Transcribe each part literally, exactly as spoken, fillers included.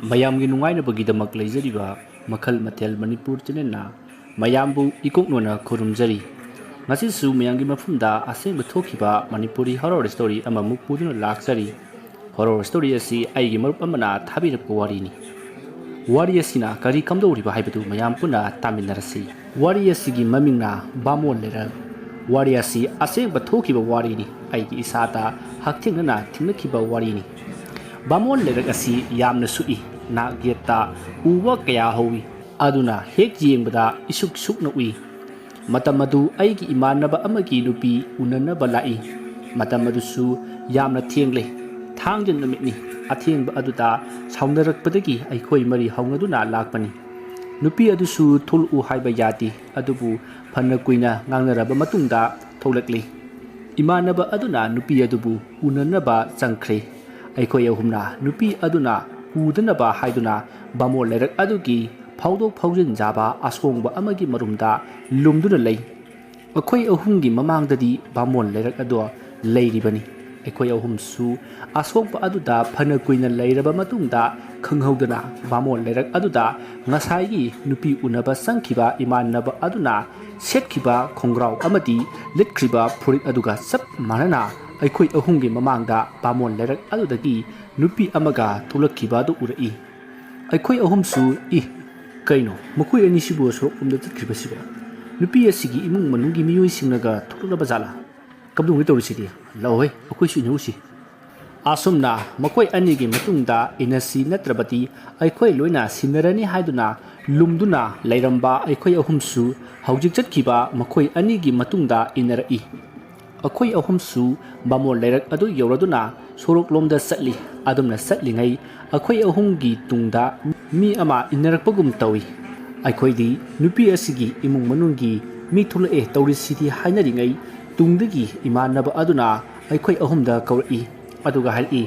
ꯃꯌꯥꯝꯒꯤ ꯅꯨꯡꯉꯥꯏꯅꯕꯒꯤꯗꯃꯛ ꯂꯩꯖꯔꯤꯕ ꯃꯈꯜ ꯃꯊꯦꯜ ꯃꯅꯤꯄꯨꯔ ꯆꯦꯅꯦꯜꯅ ꯃꯌꯥꯝꯕꯨ ꯏꯀꯣꯛꯅꯣꯅ ꯈꯨꯔꯨꯝꯖꯔꯤ꯫ ꯉꯁꯤꯁꯨ ꯃꯌꯥꯝꯒꯤ ꯃꯐꯝꯗ ꯑꯁꯦꯡꯕ ꯊꯣꯛꯈꯤꯕ ꯃꯅꯤꯄꯨꯔꯤ ꯍꯣꯔꯣꯔ ꯁ꯭ꯇꯣꯔꯤ ꯑꯃꯃꯨꯛ ꯄꯨꯗꯨꯅ ꯂꯥꯛꯆꯔꯤ꯫ ꯍꯣꯔꯣꯔ ꯁ꯭ꯇꯣꯔꯤ ꯑꯁꯤ ꯑꯩꯒꯤ ꯃꯔꯨꯞ ꯑꯃꯅ ꯊꯥꯕꯤꯔꯛꯄ ꯋꯥꯔꯤꯅꯤ꯫ ꯋꯥꯔꯤ ꯑꯁꯤꯅ ꯀꯔꯤ ꯀꯝꯗꯧꯔꯤꯕ ꯍꯥꯏꯕꯗꯨ ꯃꯌꯥꯝ ꯄꯨꯟꯅ ꯇꯥꯃꯤꯟꯅꯔꯁꯤ꯫ ꯋꯥꯔꯤ ꯑꯁꯤꯒꯤ ꯃꯃꯤꯡꯅ ꯕꯥꯃꯣꯟ ꯂꯩꯔꯛ꯫ ꯋꯥꯔꯤ ꯑꯁꯤ ꯑꯁꯦꯡꯕ ꯊꯣꯛꯈꯤꯕ ꯋꯥꯔꯤꯅꯤ꯫ ꯑꯩꯒꯤ ꯏꯁꯥꯗ ꯍꯛꯊꯦꯡꯅꯅ ꯊꯦꯡꯅꯈꯤꯕ ꯋꯥꯔꯤꯅꯤ꯫ ꯕꯥꯃꯣꯟ ꯂꯩꯔꯛ ꯑꯁꯤ ꯌꯥꯝꯅ ꯁꯨꯛꯏ꯫ ꯅꯥꯛ ꯌꯦꯠꯇ ꯎ ꯋꯥ ꯀꯌꯥ ꯍꯧꯏ꯫ ꯑꯗꯨꯅ ꯍꯦꯛ ꯌꯦꯡꯕꯗ ꯏꯁꯨꯛ ꯁꯨꯛꯅ ꯎꯏ꯫ ꯃꯇꯝ ꯑꯗꯨ ꯑꯩꯒꯤ ꯏꯃꯥꯟꯅꯕ ꯑꯃꯒꯤ ꯅꯨꯄꯤ ꯎꯅꯅꯕ ꯂꯥꯛꯏ꯫ ꯃꯇꯝ ꯑꯗꯨꯁꯨ ꯌꯥꯝꯅ ꯊꯦꯡꯂꯦ꯫ ꯊꯥꯡꯖ ꯅꯨꯃꯤꯠꯅꯤ꯫ ꯑꯊꯦꯡꯕ ꯑꯗꯨꯗ ꯁꯥꯎꯅꯔꯛꯄꯗꯒꯤ ꯑꯩꯈꯣꯏ ꯃꯔꯤ ꯍꯧꯅꯗꯨꯅ ꯂꯥꯛꯄꯅꯤ꯫ ꯅꯨꯄꯤ ꯑꯗꯨꯁꯨ ꯊꯣꯛꯂꯛꯎ ꯍꯥꯏꯕ ꯌꯥꯗꯦ, ꯑꯗꯨꯕꯨ ꯐꯅ ꯀꯨꯏꯅ ꯉꯥꯡꯅꯔꯕ ꯃꯇꯨꯡꯗ ꯊꯣꯛꯂꯛꯂꯤ꯫ ꯏꯃꯥꯟꯅꯕ ꯑꯗꯨꯅ ꯅꯨꯄꯤ ꯑꯗꯨꯕꯨ ꯎꯅꯅꯕ ꯆꯪꯈ꯭ꯔꯦ꯫ ꯑꯩꯈꯣꯏ ꯑꯍꯨꯝꯅ ꯅꯨꯄꯤ ꯑꯗꯨꯅ ꯎꯗꯅꯕ ꯍꯥꯏꯗꯨꯅ ꯕꯥꯃꯣꯟ ꯂꯩꯔꯛ ꯑꯗꯨꯒꯤ ꯐꯥꯎꯗꯣꯛ ꯐꯥꯎꯖꯤꯟ ꯌꯥꯕ ꯑꯁꯣꯡꯕ ꯑꯃꯒꯤ ꯃꯔꯨꯝꯗ ꯂꯨꯝꯗꯨꯅ ꯂꯩ꯫ ꯑꯩꯈꯣꯏ ꯑꯍꯨꯝꯒꯤ ꯃꯃꯥꯡꯗꯗꯤ ꯕꯥꯃꯣꯟ ꯂꯩꯔꯛ ꯑꯗꯨ ꯂꯩꯔꯤꯕꯅꯤ꯫ ꯑꯩꯈꯣꯏ ꯑꯍꯨꯝꯁꯨ ꯑꯁꯣꯡꯕ ꯑꯗꯨꯗ ꯐꯅ ꯀꯨꯏꯅ ꯂꯩꯔꯕ ꯃꯇꯨꯡꯗ ꯈꯪꯍꯧꯗꯅ ꯕꯥꯃꯣꯟ ꯂꯩꯔꯛ ꯑꯗꯨꯗ ꯉꯁꯥꯏꯒꯤ ꯅꯨꯄꯤ ꯎꯅꯕ ꯆꯪꯈꯤꯕ ꯏꯃꯥꯟꯅꯕ ꯑꯗꯨꯅ ꯁꯦꯠꯈꯤꯕ ꯈꯣꯡꯒ꯭ꯔꯥꯎ ꯑꯃꯗꯤ ꯂꯤꯠꯈ꯭ꯔꯤꯕ ꯐꯨꯔꯤꯠ ꯑꯗꯨꯒ ꯆꯞ ꯃꯥꯟꯅꯅ ꯑꯩꯈꯣꯏ ꯑꯍꯨꯝꯒꯤ ꯃꯃꯥꯡꯗ ꯕꯥꯃꯣꯟ ꯂꯩꯔꯛ ꯑꯗꯨꯗꯒꯤ ꯅꯨꯄꯤ ꯑꯃꯒ ꯊꯣꯛꯂꯛꯈꯤꯕ ꯑꯗꯨ ꯎꯔꯛꯏ꯫ ꯑꯩꯈꯣꯏ ꯑꯍꯨꯝꯁꯨ, "ꯏ, ꯀꯩꯅꯣ ꯃꯈꯣꯏ ꯑꯅꯤꯁꯤꯕꯨ ꯁꯣꯔꯣꯛꯂꯣꯝꯗ ꯆꯠꯈ꯭ꯔꯤꯕꯁꯤꯕꯣ? ꯅꯨꯄꯤ ꯑꯁꯤꯒꯤ ꯏꯃꯨꯡ ꯃꯅꯨꯡꯒꯤ ꯃꯤꯑꯣꯏꯁꯤꯡꯅꯒ ꯊꯣꯛꯂꯛꯂꯕ ꯖꯥꯠꯂꯥ? ꯀꯝꯗꯧꯅ ꯇꯧꯔꯤꯁꯤꯗꯤ? ꯂꯥꯛꯑꯣꯍꯦ, ꯑꯩꯈꯣꯏꯁꯨ ꯏꯟꯅꯧꯁꯤ꯫" ꯑꯁꯨꯝꯅ ꯃꯈꯣꯏ ꯑꯅꯤꯒꯤ ꯃꯇꯨꯡꯗ ꯏꯟꯅꯁꯤ, ꯅꯠꯇ꯭ꯔꯕꯗꯤ ꯑꯩꯈꯣꯏ ꯂꯣꯏꯅ ꯁꯤꯟꯅꯔꯅꯤ ꯍꯥꯏꯗꯨꯅ ꯂꯨꯝꯗꯨꯅ ꯂꯩꯔꯝꯕ ꯑꯩꯈꯣꯏ ꯑꯍꯨꯝꯁꯨ ꯍꯧꯖꯤꯛ ꯆꯠꯈꯤꯕ ꯃꯈꯣꯏ ꯑꯅꯤꯒꯤ ꯃꯇꯨꯡꯗ ꯏꯟꯅꯔꯛꯏ꯫ ꯑꯩꯈꯣꯏ ꯑꯍꯨꯝꯁꯨ ꯕꯥꯃꯣꯟ ꯂꯩꯔꯛ ꯑꯗꯨ ꯌꯧꯔꯗꯨꯅ ꯁꯣꯔꯣꯛꯂꯣꯝꯗ ꯆꯠꯂꯤ꯫ ꯑꯗꯨꯝꯅ ꯆꯠꯂꯤꯉꯩ ꯑꯩꯈꯣꯏ ꯑꯍꯨꯝꯒꯤ ꯇꯨꯡꯗ ꯃꯤ ꯑꯃ ꯏꯟꯅꯔꯛꯄꯒꯨꯝ ꯇꯧꯏ꯫ ꯑꯩꯈꯣꯏꯗꯤ ꯅꯨꯄꯤ ꯑꯁꯤꯒꯤ ꯏꯃꯨꯡ ꯃꯅꯨꯡꯒꯤ ꯃꯤ ꯊꯣꯛꯂꯛꯑꯦ ꯇꯧꯔꯤꯁꯤꯗꯤ ꯍꯥꯏꯅꯔꯤꯉꯩ, ꯇꯨꯡꯗꯒꯤ ꯏꯃꯥꯟꯅꯕ ꯑꯗꯨꯅ ꯑꯩꯈꯣꯏ ꯑꯍꯨꯝꯗ ꯀꯧꯔꯛꯏ꯫ ꯑꯗꯨꯒ ꯍꯥꯏꯔꯛꯏ,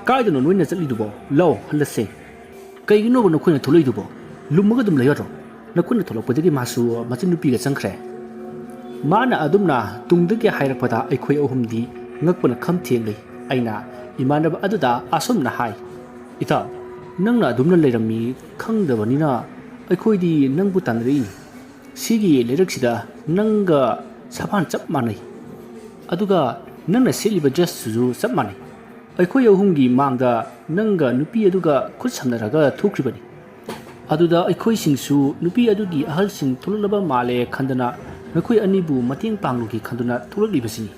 "ꯀꯥꯏꯗꯅꯣ ꯅꯣꯏꯅ ꯆꯠꯂꯤꯗꯨꯕꯣ? ꯂꯥꯎ, ꯍꯜꯂꯁꯦ꯫" "ꯀꯩꯒꯤꯅꯣꯕ ꯅꯈꯣꯏꯅ ꯊꯣꯛꯂꯛꯏꯗꯨꯕꯣ? ꯂꯨꯝꯃꯒ ꯑꯗꯨꯝ ꯂꯩꯌꯣ ꯌꯥꯗ꯭ꯔꯣ?" ꯅꯈꯣꯏꯅ ꯊꯣꯛꯂꯛꯄꯗꯒꯤ ꯃꯥꯁꯨ ꯃꯆꯟꯅꯨꯄꯤꯒ ꯆꯪꯈ꯭ꯔꯦ꯫ ꯃꯥꯅ ꯑꯗꯨꯝꯅ ꯇꯨꯡꯗꯒꯤ ꯍꯥꯏꯔꯛꯄꯗ ꯑꯩꯈꯣꯏ ꯑꯍꯨꯝꯗꯤ ꯉꯛꯄꯅ ꯈꯝ ꯊꯦꯡꯂꯤ꯫ ꯑꯩꯅ ꯏꯃꯥꯟꯅꯕ ꯑꯗꯨꯗ ꯑꯁꯨꯝꯅ ꯍꯥꯏ, "ꯏꯇꯥꯎ, ꯅꯪꯅ ꯑꯗꯨꯝꯅ ꯂꯩꯔꯝꯃꯤ ꯈꯪꯗꯕꯅꯤꯅ ꯑꯩꯈꯣꯏꯗꯤ ꯅꯪꯕꯨ ꯇꯥꯟꯅꯔꯛꯏꯅꯤ꯫ ꯁꯤꯒꯤ ꯂꯩꯔꯛꯁꯤꯗ ꯅꯪꯒ ꯁꯕꯥꯟ ꯆꯞ ꯃꯥꯟꯅꯩ꯫ ꯑꯗꯨꯒ ꯅꯪꯅ ꯁꯦꯠꯂꯤꯕ ꯗ꯭ꯔꯦꯁꯇꯨꯁꯨ ꯆꯞ ꯃꯥꯟꯅꯩ꯫ ꯑꯩꯈꯣꯏ ꯑꯍꯨꯝꯒꯤ ꯃꯥꯡꯗ ꯅꯪꯒ ꯅꯨꯄꯤ ꯑꯗꯨꯒ ꯈꯨꯠ ꯁꯝꯅꯔꯒ ꯊꯣꯛꯈ꯭ꯔꯤꯕꯅꯤ꯫ ꯑꯗꯨꯗ ꯑꯩꯈꯣꯏꯁꯤꯡꯁꯨ ꯅꯨꯄꯤ ꯑꯗꯨꯒꯤ ꯑꯍꯜꯁꯤꯡ ꯊꯣꯛꯂꯛꯂꯕ ꯃꯥꯜꯂꯦ ꯈꯟꯗꯅ ꯅꯈꯣꯏ ꯑꯅꯤꯕꯨ ꯃꯇꯦꯡ ꯄꯥꯡꯂꯨꯒꯦ ꯈꯟꯗꯨꯅ ꯊꯣꯛꯂꯛꯂꯤꯕꯁꯤꯅꯤ꯫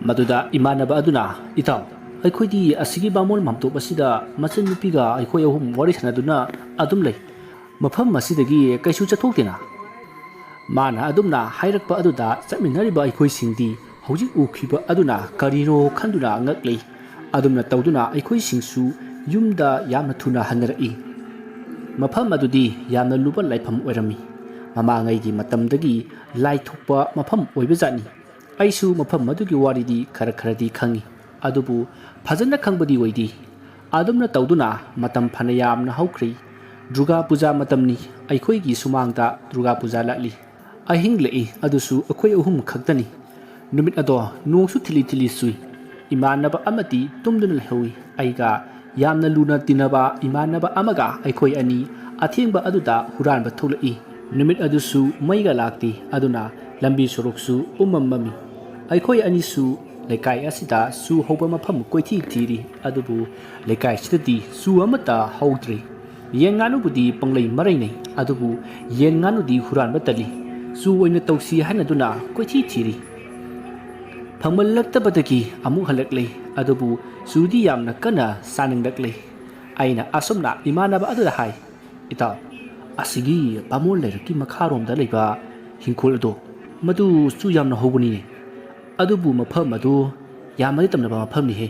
ꯃꯗꯨꯗ ꯏꯃꯥꯟꯅꯕ ꯑꯗꯨꯅ, "ꯏꯇꯥꯎ, ꯑꯩꯈꯣꯏꯗꯤ ꯑꯁꯤꯒꯤ ꯕꯥꯃꯣꯟ ꯃꯥꯝꯇꯣꯞ ꯑꯁꯤꯗ ꯃꯆꯟꯅꯨꯄꯤꯒ ꯑꯩꯈꯣꯏ ꯑꯍꯨꯝ ꯋꯥꯔꯤ ꯁꯥꯟꯅꯗꯨꯅ ꯑꯗꯨꯝ ꯂꯩ꯫ ꯃꯐꯝ ꯑꯁꯤꯗꯒꯤ ꯀꯩꯁꯨ ꯆꯠꯊꯣꯛꯇꯦꯅ"꯫ ꯃꯥꯅ ꯑꯗꯨꯝꯅ ꯍꯥꯏꯔꯛꯄ ꯑꯗꯨꯗ ꯆꯠꯃꯤꯟꯅꯔꯤꯕ ꯑꯩꯈꯣꯏꯁꯤꯡꯗꯤ ꯍꯧꯖꯤꯛ ꯎꯈꯤꯕ ꯑꯗꯨꯅ ꯀꯔꯤꯅꯣ ꯈꯟꯗꯨꯅ ꯉꯛꯂꯤ꯫ ꯑꯗꯨꯝꯅ ꯇꯧꯗꯨꯅ ꯑꯩꯈꯣꯏꯁꯤꯡꯁꯨ ꯌꯨꯝꯗ ꯌꯥꯝꯅ ꯊꯨꯅ ꯍꯟꯅꯔꯛꯏ꯫ ꯃꯐꯝ ꯑꯗꯨꯗꯤ ꯌꯥꯝꯅ ꯂꯨꯕ ꯂꯥꯏꯐꯝ ꯑꯣꯏꯔꯝꯃꯤ꯫ ꯃꯃꯥꯡꯉꯩꯒꯤ ꯃꯇꯝꯗꯒꯤ ꯂꯥꯏ ꯊꯣꯛꯄ ꯃꯐꯝ ꯑꯣꯏꯕꯖꯥꯠꯅꯤ꯫ ꯑꯩꯁꯨ ꯃꯐꯝ ꯑꯗꯨꯒꯤ ꯋꯥꯔꯤꯗꯤ ꯈꯔ ꯈꯔꯗꯤ ꯈꯪꯏ, ꯑꯗꯨꯕꯨ ꯐꯖꯅ ꯈꯪꯕꯗꯤ ꯑꯣꯏꯗꯦ꯫ ꯑꯗꯨꯝꯅ ꯇꯧꯗꯨꯅ ꯃꯇꯝ ꯐꯅ ꯌꯥꯝꯅ ꯍꯧꯈ꯭ꯔꯦ꯫ ꯗꯨꯔꯒꯥ ꯄꯨꯖꯥ ꯃꯇꯝꯅꯤ꯫ ꯑꯩꯈꯣꯏꯒꯤ ꯁꯨꯃꯥꯡꯗ ꯗꯨꯔꯒꯥ ꯄꯨꯖꯥ ꯂꯥꯛꯂꯤ꯫ ꯑꯍꯤꯡ ꯂꯦꯛꯏ, ꯑꯗꯨꯁꯨ ꯑꯩꯈꯣꯏ ꯑꯍꯨꯝ ꯈꯛꯇꯅꯤ꯫ ꯅꯨꯃꯤꯠ ꯑꯗꯣ ꯅꯣꯡꯁꯨ ꯊꯤꯂꯤ ꯊꯤꯂꯤ ꯆꯨꯏ꯫ ꯏꯃꯥꯟꯅꯕ ꯑꯃꯗꯤ ꯇꯨꯝꯗꯨꯅ ꯂꯩꯍꯧꯏ꯫ ꯑꯩꯒ ꯌꯥꯝꯅ ꯂꯨꯅ ꯇꯤꯟꯅꯕ ꯏꯃꯥꯟꯅꯕ ꯑꯃꯒ ꯑꯩꯈꯣꯏ ꯑꯅꯤ ꯑꯊꯦꯡꯕ ꯑꯗꯨꯗ ꯍꯨꯔꯥꯟꯕ ꯊꯣꯛꯂꯛꯏ꯫ ꯅꯨꯃꯤꯠ ꯑꯗꯨꯁꯨ ꯃꯩꯒ ꯂꯥꯛꯇꯦ, ꯑꯗꯨꯅ ꯂꯝꯕꯤ ꯁꯣꯔꯣꯛꯁꯨ ꯎꯃꯝ ꯃꯝꯃꯤ꯫ ꯑꯩꯈꯣꯏ ꯑꯅꯤꯁꯨ ꯂꯩꯀꯥꯏ ꯑꯁꯤꯗ ꯆꯨ ꯍꯧꯕ ꯃꯐꯝ ꯀꯣꯏꯊꯤ ꯊꯤꯔꯤ, ꯑꯗꯨꯕꯨ ꯂꯩꯀꯥꯏꯁꯤꯗꯗꯤ ꯆꯨ ꯑꯃꯠꯇ ꯍꯧꯗ꯭ꯔꯦ꯫ ꯌꯦꯟ ꯉꯥꯅꯨꯕꯨꯗꯤ ꯄꯪꯂꯩ ꯃꯔꯩꯅꯩ, ꯑꯗꯨꯕꯨ ꯌꯦꯟ ꯉꯥꯅꯨꯗꯤ ꯍꯨꯔꯥꯟꯕ ꯇꯜꯂꯤ꯫ ꯆꯨ ꯑꯣꯏꯅ ꯇꯧꯁꯤ ꯍꯥꯏꯅꯗꯨꯅ ꯀꯣꯏꯊꯤ ꯊꯤꯔꯤ꯫ ꯐꯪꯃꯜꯂꯛꯇꯕꯗꯒꯤ ꯑꯃꯨꯛ ꯍꯜꯂꯛꯂꯦ, ꯑꯗꯨꯕꯨ ꯆꯨꯗꯤ ꯌꯥꯝꯅ ꯀꯟꯅ ꯆꯥꯅꯤꯡꯂꯛꯂꯦ꯫ ꯑꯩꯅ ꯑꯁꯨꯝꯅ ꯏꯃꯥꯟꯅꯕ ꯑꯗꯨꯗ ꯍꯥꯏ, "ꯏꯇꯥꯎ, ꯑꯁꯤꯒꯤ ꯕꯥꯃꯣꯟ ꯂꯩꯔꯛꯀꯤ ꯃꯈꯥꯔꯣꯝꯗ ꯂꯩꯕ ꯍꯤꯡꯈꯣꯜ ꯑꯗꯣ, ꯃꯗꯨ ꯆꯨ ꯌꯥꯝꯅ ꯍꯧꯕꯅꯤꯅꯦ꯫ ꯑꯗꯨꯕꯨ ꯃꯐꯝ ꯑꯗꯨ ꯌꯥꯝꯅꯗꯤ ꯇꯝꯅꯕ ꯃꯐꯝꯅꯤꯍꯦ꯫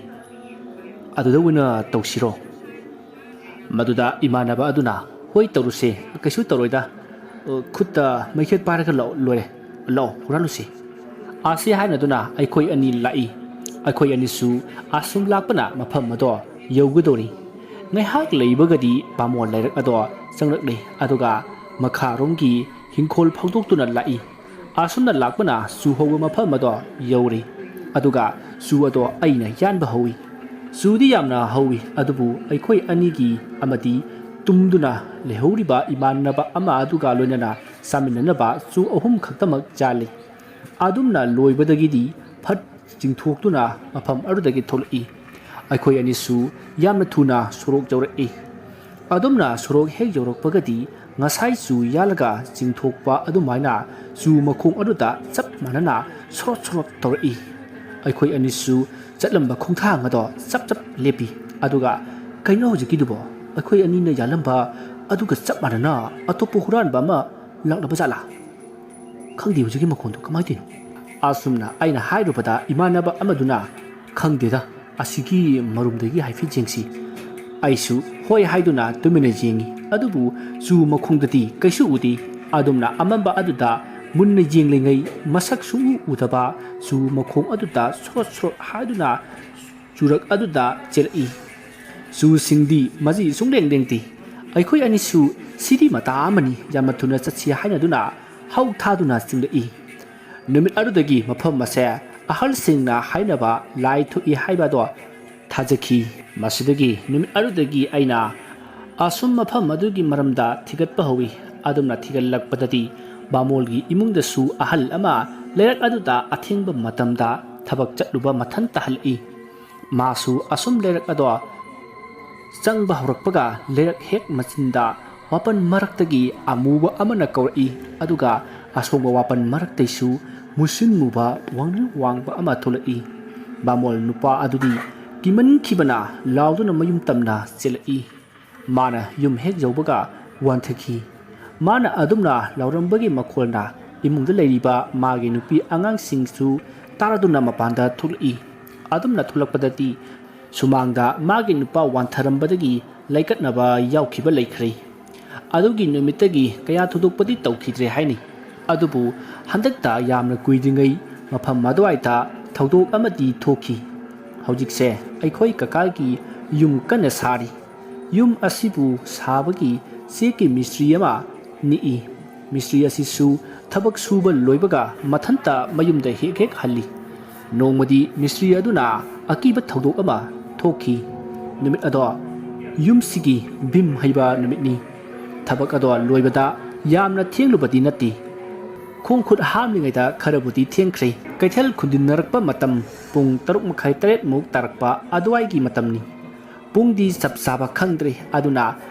ꯑꯗꯨꯗ ꯑꯣꯏꯅ ꯇꯧꯁꯤꯔꯣ?" ꯃꯗꯨꯗ ꯏꯃꯥꯟꯅꯕ ꯑꯗꯨꯅ, "ꯍꯣꯏ, ꯇꯧꯔꯨꯁꯦ, ꯀꯩꯁꯨ ꯇꯧꯔꯣꯏꯗ꯫ ꯑ, ꯈꯨꯠꯇ ꯃꯩꯈꯦꯠ ꯄꯥꯏꯔꯒ ꯂꯥꯛꯑꯣ, ꯂꯣꯏꯔꯦ꯫ ꯂꯥꯛꯑꯣ, ꯍꯨꯔꯥꯜꯂꯨꯁꯦ꯫" ꯑꯁꯤ ꯍꯥꯏꯅꯗꯨꯅ ꯑꯩꯈꯣꯏ ꯑꯅꯤ ꯂꯥꯛꯏ꯫ ꯑꯩꯈꯣꯏ ꯑꯅꯤꯁꯨ ꯑꯁꯨꯝ ꯂꯥꯛꯄꯅ ꯃꯐꯝ ꯑꯗꯣ ꯌꯧꯒꯗꯧꯔꯤ꯫ ꯉꯥꯏꯍꯥꯛ ꯂꯩꯕꯒꯗꯤ ꯕꯥꯃꯣꯟ ꯂꯩꯔꯛ ꯑꯗꯣ ꯆꯪꯂꯛꯂꯦ, ꯑꯗꯨꯒ ꯃꯈꯥꯔꯣꯝꯒꯤ ꯍꯤꯡꯈꯣꯜ ꯐꯥꯎꯗꯣꯛꯇꯨꯅ ꯂꯥꯛꯏ꯫ ꯑꯁꯨꯝꯅ ꯂꯥꯛꯄꯅ ꯆꯨ ꯍꯧꯕ ꯃꯐꯝ ꯑꯗꯣ ꯌꯧꯔꯦ, ꯑꯗꯨꯒ ꯆꯨ ꯑꯗꯣ ꯑꯩꯅ ꯌꯥꯟꯕ ꯍꯧꯏ꯫ ꯆꯨꯗꯤ ꯌꯥꯝꯅ ꯍꯧꯏ, ꯑꯗꯨꯕꯨ ꯑꯩꯈꯣꯏ ꯑꯅꯤꯒꯤ ꯑꯃꯗꯤ ꯇꯨꯝꯗꯨꯅ ꯂꯩꯍꯧꯔꯤꯕ ꯏꯃꯥꯟꯅꯕ ꯑꯃ ꯑꯗꯨꯒ ꯂꯣꯏꯅꯅ ꯆꯥꯃꯤꯟꯅꯅꯕ ꯆꯨ ꯑꯍꯨꯝ ꯈꯛꯇꯃꯛ ꯆꯥꯜꯂꯤ꯫ ꯑꯗꯨꯝꯅ ꯂꯣꯏꯕꯗꯒꯤꯗꯤ ꯐꯠ ꯆꯤꯡꯊꯣꯛꯇꯨꯅ ꯃꯐꯝ ꯑꯗꯨꯗꯒꯤ ꯊꯣꯛꯂꯛꯏ꯫ ꯑꯩꯈꯣꯏ ꯑꯅꯤꯁꯨ ꯌꯥꯝꯅ ꯊꯨꯅ ꯁꯣꯔꯣꯛ ꯌꯧꯔꯛꯏ꯫ ꯑꯗꯨꯝꯅ ꯁꯣꯔꯣꯛ ꯍꯦꯛ ꯌꯧꯔꯛꯄꯒꯗꯤ ꯉꯁꯥꯏ ꯆꯨ ꯌꯥꯜꯂꯒ ꯆꯤꯡꯊꯣꯛꯄ ꯑꯗꯨꯃꯥꯏꯅ ꯆꯨ ꯃꯈꯣꯡ ꯑꯗꯨꯗ ꯆꯞ ꯃꯥꯟꯅꯅ ꯁꯣꯔꯣꯠ ꯁꯣꯔꯣꯠ ꯇꯧꯔꯛꯏ꯫ ꯑꯩꯈꯣꯏ ꯑꯅꯤꯁꯨ ꯆꯠꯂꯝꯕ ꯈꯣꯡꯊꯥꯡ ꯑꯗꯣ ꯆꯞ ꯆꯞ ꯂꯦꯞꯄꯤ꯫ ꯑꯗꯨꯒ, "ꯀꯩꯅꯣ ꯍꯧꯖꯤꯛꯀꯤꯗꯨꯕꯣ? ꯑꯩꯈꯣꯏ ꯑꯅꯤꯅ ꯌꯥꯜꯂꯝꯕ ꯑꯗꯨꯒ ꯆꯞ ꯃꯥꯟꯅꯅ ꯑꯇꯣꯞꯄ ꯍꯨꯔꯥꯟꯕ ꯑꯃ ꯂꯥꯛꯂꯕ ꯖꯥꯠꯂꯥ? ꯈꯪꯗꯦ ꯍꯧꯖꯤꯛꯀꯤ ꯃꯈꯣꯟꯗꯣ ꯀꯃꯥꯏꯅ ꯇꯧꯔꯤꯅꯣ?" ꯑꯁꯨꯝꯅ ꯑꯩꯅ ꯍꯥꯏꯔꯨꯕꯗ ꯏꯃꯥꯟꯅꯕ ꯑꯃꯗꯨꯅ, "ꯈꯪꯗꯦꯗ, ꯑꯁꯤꯒꯤ ꯃꯔꯨꯝꯗꯒꯤ ꯍꯥꯏꯐꯦꯠ ꯌꯦꯡꯁꯤ꯫" ꯑꯩꯁꯨ ꯍꯣꯏ ꯍꯥꯏꯗꯨꯅ ꯇꯨꯃꯤꯟꯅ ꯌꯦꯡꯉꯤ꯫ ꯑꯗꯨꯕꯨ ꯆꯨ ꯃꯈꯣꯡꯗꯗꯤ ꯀꯩꯁꯨ ꯎꯗꯦ꯫ ꯑꯗꯨꯝꯅ ꯑꯃꯝꯕ ꯑꯗꯨꯗ ꯃꯨꯟꯅ ꯌꯦꯡꯂꯤꯉꯩ ꯃꯁꯛ ꯁꯨꯡꯎ ꯎꯗꯕ ꯆꯨ ꯃꯈꯣꯡ ꯑꯗꯨꯗ ꯁꯣꯔꯣꯠ ꯁꯣꯔꯣꯠ ꯍꯥꯏꯗꯨꯅ ꯆꯨꯔꯛ ꯑꯗꯨꯗ ꯆꯦꯜꯂꯛꯏ꯫ ꯆꯨꯁꯤꯡꯗꯤ ꯃꯁꯤ ꯁꯨꯡꯂꯦꯡ ꯂꯦꯡꯗꯦ꯫ ꯑꯩꯈꯣꯏ ꯑꯅꯤꯁꯨ ꯁꯤꯗꯤ ꯃꯇꯥ ꯑꯃꯅꯤ, ꯌꯥꯝꯅ ꯊꯨꯅ ꯆꯠꯁꯤ ꯍꯥꯏꯅꯗꯨꯅ ꯍꯧ ꯊꯥꯗꯨꯅ ꯆꯤꯡꯂꯛꯏ꯫ ꯅꯨꯃꯤꯠ ꯑꯗꯨꯗꯒꯤ ꯃꯐꯝ ꯑꯁꯦ ꯑꯍꯜꯁꯤꯡꯅ ꯍꯥꯏꯅꯕ ꯂꯥꯏ ꯊꯣꯛꯏ ꯍꯥꯏꯕ ꯑꯗꯣ ꯊꯥꯖꯈꯤ꯫ ꯃꯁꯤꯗꯒꯤ ꯅꯨꯃꯤꯠ ꯑꯗꯨꯗꯒꯤ ꯑꯩꯅ ꯑꯁꯨꯝ ꯃꯐꯝ ꯑꯗꯨꯒꯤ ꯃꯔꯝꯗ ꯊꯤꯒꯠꯄ ꯍꯧꯏ꯫ ꯑꯗꯨꯝꯅ ꯊꯤꯒꯠꯂꯛꯄꯗꯗꯤ ꯕꯥꯃꯣꯜꯒꯤ ꯏꯃꯨꯡꯗꯁꯨ ꯑꯍꯜ ꯑꯃ ꯂꯩꯔꯛ ꯑꯗꯨꯗ ꯑꯊꯦꯡꯕ ꯃꯇꯝꯗ ꯊꯕꯛ ꯆꯠꯂꯨꯕ ꯃꯊꯟꯇ ꯍꯜꯂꯛꯏ꯫ ꯃꯥꯁꯨ ꯑꯁꯨꯝ ꯂꯩꯔꯛ ꯑꯗꯣ ꯆꯪꯕ ꯍꯧꯔꯛꯄꯒ ꯂꯩꯔꯛ ꯍꯦꯛ ꯃꯆꯤꯟꯗ ꯋꯥꯄꯟ ꯃꯔꯛꯇꯒꯤ ꯑꯃꯨꯕ ꯑꯃꯅ ꯀꯧꯔꯛꯏ꯫ ꯑꯗꯨꯒ ꯑꯁꯣꯡꯕ ꯋꯥꯄꯟ ꯃꯔꯛꯇꯩꯁꯨ ꯃꯨꯁꯤꯟ ꯃꯨꯕ ꯋꯥꯡꯅꯤꯡ ꯋꯥꯡꯕ ꯑꯃ ꯊꯣꯛꯂꯛꯏ꯫ ꯕꯥꯃꯣꯜ ꯅꯨꯄꯥ ꯑꯗꯨꯗꯤ ꯀꯤꯃꯟꯈꯤꯕꯅ ꯂꯥꯎꯗꯨꯅ ꯃꯌꯨꯝ ꯇꯝꯅ ꯆꯦꯜꯂꯛꯏ꯫ ꯃꯥꯅ ꯌꯨꯝ ꯍꯦꯛ ꯌꯧꯕꯒ ꯋꯥꯟꯊꯈꯤ꯫ ꯃꯥꯅ ꯑꯗꯨꯝꯅ ꯂꯥꯎꯔꯝꯕꯒꯤ ꯃꯈꯣꯜꯅ ꯏꯃꯨꯡꯗ ꯂꯩꯔꯤꯕ ꯃꯥꯒꯤ ꯅꯨꯄꯤ ꯑꯉꯥꯡꯁꯤꯡꯁꯨ ꯇꯥꯔꯗꯨꯅ ꯃꯄꯥꯟꯗ ꯊꯣꯛꯂꯛꯏ꯫ ꯑꯗꯨꯝꯅ ꯊꯣꯛꯂꯛꯄꯗꯗꯤ ꯁꯨꯃꯥꯡꯗ ꯃꯥꯒꯤ ꯅꯨꯄꯥ ꯋꯥꯟꯊꯔꯝꯕꯗꯒꯤ ꯂꯩꯀꯠꯅꯕ ꯌꯥꯎꯈꯤꯕ ꯂꯩꯈ꯭ꯔꯦ꯫ ꯑꯗꯨꯒꯤ ꯅꯨꯃꯤꯠꯇꯒꯤ ꯀꯌꯥ ꯊꯣꯏꯗꯣꯛꯄꯗꯤ ꯇꯧꯈꯤꯗ꯭ꯔꯦ ꯍꯥꯏꯅꯩ꯫ ꯑꯗꯨꯕꯨ ꯍꯟꯗꯛꯇ ꯌꯥꯝꯅ ꯀꯨꯏꯗ꯭ꯔꯤꯉꯩ ꯃꯐꯝ ꯑꯗꯨꯋꯥꯏꯗ ꯊꯧꯗꯣꯛ ꯑꯃꯗꯤ ꯊꯣꯛꯈꯤ꯫ ꯍꯧꯖꯤꯛꯁꯦ ꯑꯩꯈꯣꯏ ꯀꯀꯥꯒꯤ ꯌꯨꯝ ꯀꯟꯅ ꯁꯥꯔꯤ꯫ ꯌꯨꯝ ꯑꯁꯤꯕꯨ ꯁꯥꯕꯒꯤ ꯆꯦꯛꯀꯤ ꯃꯤꯁꯇ꯭ꯔꯤ ꯑꯃ ꯅꯦꯛꯏ꯫ ꯃꯤꯁꯇ꯭ꯔꯤ ꯑꯁꯤꯁꯨ ꯊꯕꯛ ꯁꯨꯕ ꯂꯣꯏꯕꯒ ꯃꯊꯟꯇ ꯃꯌꯨꯝꯗ ꯍꯦꯛ ꯍꯦꯛ ꯍꯜꯂꯤ꯫ ꯅꯣꯡꯃꯗꯤ ꯃꯤꯁꯇ꯭ꯔꯤ ꯑꯗꯨꯅ ꯑꯀꯤꯕ ꯊꯧꯗꯣꯛ ꯑꯃ ꯊꯣꯛꯈꯤ꯫ ꯅꯨꯃꯤꯠ ꯑꯗꯣ ꯌꯨꯝꯁꯤꯒꯤ ꯚꯤꯝ ꯍꯩꯕ ꯅꯨꯃꯤꯠꯅꯤ꯫ ꯊꯕꯛ ꯑꯗꯣ ꯂꯣꯏꯕꯗ ꯌꯥꯝꯅ ꯊꯦꯡꯂꯨꯕꯗꯤ ꯅꯠꯇꯦ꯫ ꯈꯣꯡ ꯈꯨꯠ ꯍꯥꯝꯂꯤꯉꯩꯗ ꯈꯔꯕꯨꯗꯤ ꯊꯦꯡꯈ꯭ꯔꯦ꯫ ꯀꯩꯊꯦꯜ ꯈꯨꯟꯗꯤꯟꯅꯔꯛꯄ ꯃꯇꯝ ꯄꯨꯡ ꯇꯔꯨꯛ ꯃꯈꯥꯏ ꯇꯔꯦꯠꯃꯨꯛ ꯇꯥꯔꯛꯄ ꯑꯗꯨꯋꯥꯏꯒꯤ ꯃꯇꯝꯅꯤ꯫ ꯄꯨꯡꯗꯤ ꯆꯞ ꯆꯥꯕ ꯈꯪꯗ꯭ꯔꯦ, ꯑꯗꯨꯅ